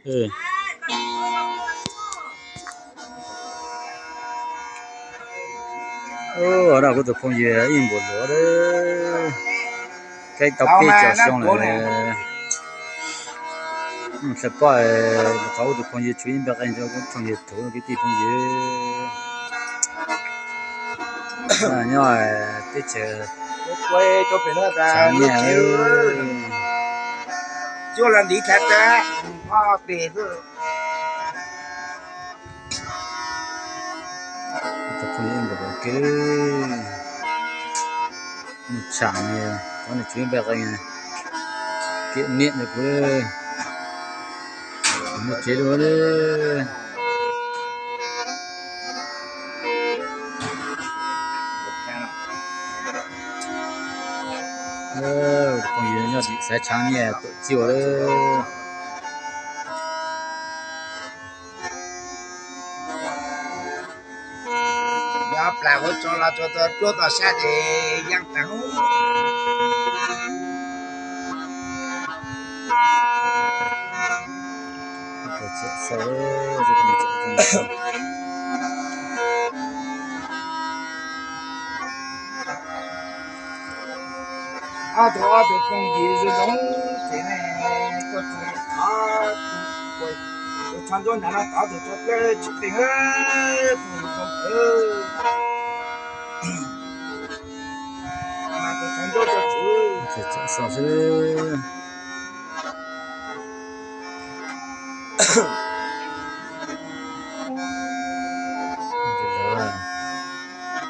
ເອີ ໂອ້ ເຮົາກໍຕົກລົງເຢຍອີ່ບໍ່ຫຼໍເດີ ໃກ້ເຕົາເປຈອດຊ່ອງເລີຍ. ອືມ ສະປອຍ ເຂົາຕົກລົງເຢຍ ຊ່ວຍແບກເອງ ຕົກລົງເຢຍ ໂຖ ກິຕິພົງເຢ ອາ ຍ້ອຍຕິເຈີ ໂອ້ຍ ຈົບໄປແລ້ວ ຕາ ເຈົ້າລະດີແທ້ໆ ພໍ່ເປ ແຕ່ຜູ້ນີ້ກໍບໍ່ເກັ່ງ ມັນຊ່າງນີ້ ມັນຊິແບບວ່າ ເກະເນະເລີຍ ມັນເຈັບເລີຍ. ເອີ ຄົນຢູ່ຍອດສາຍຊ້າງນີ້ຕົວຈິ້ວເລີຍ. ຍາປາໂຫດ ໂຈລາໂຈຕະ ໂຈຕະຊາເດ ຍັງຕັງ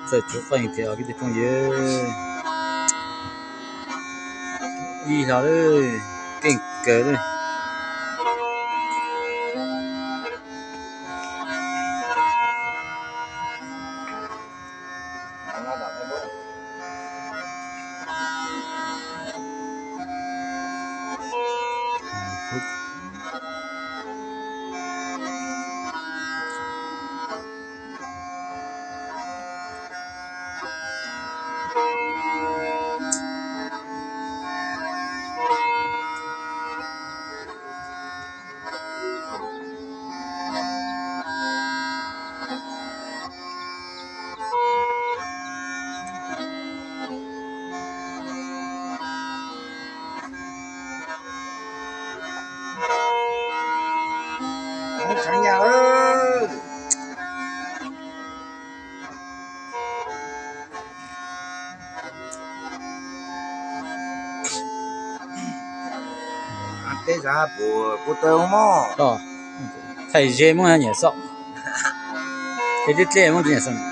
ໃສ່ໂຈໄຟເທອາກິດຕິພົງເຢ ອີ່ຫາເອີຍ ເກັ່ງເກີນເລີຍ. ໂອ້ ສັນຍາເອີຍ ອັນເຕສາປູ ປູເຕີໂມ ຕໍ່ ໄທເຈມຸງຫັ້ນເນາະ ເຮັດເຕະມຸງເນາ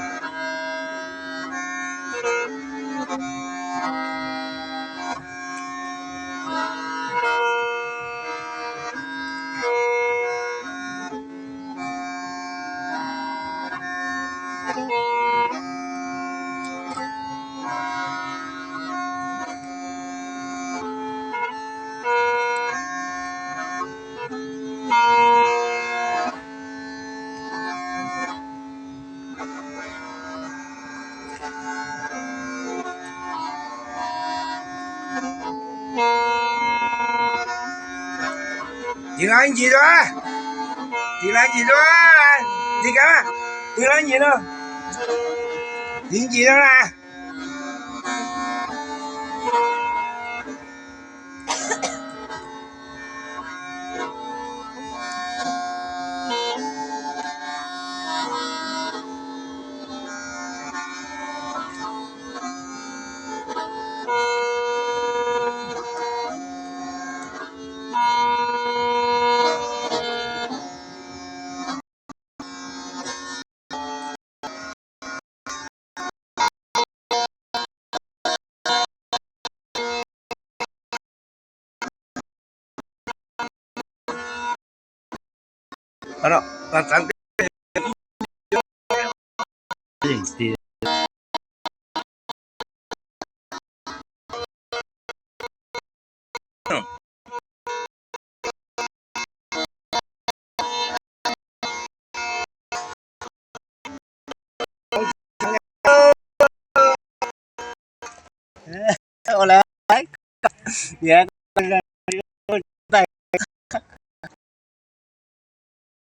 ະ. Hola. Ya,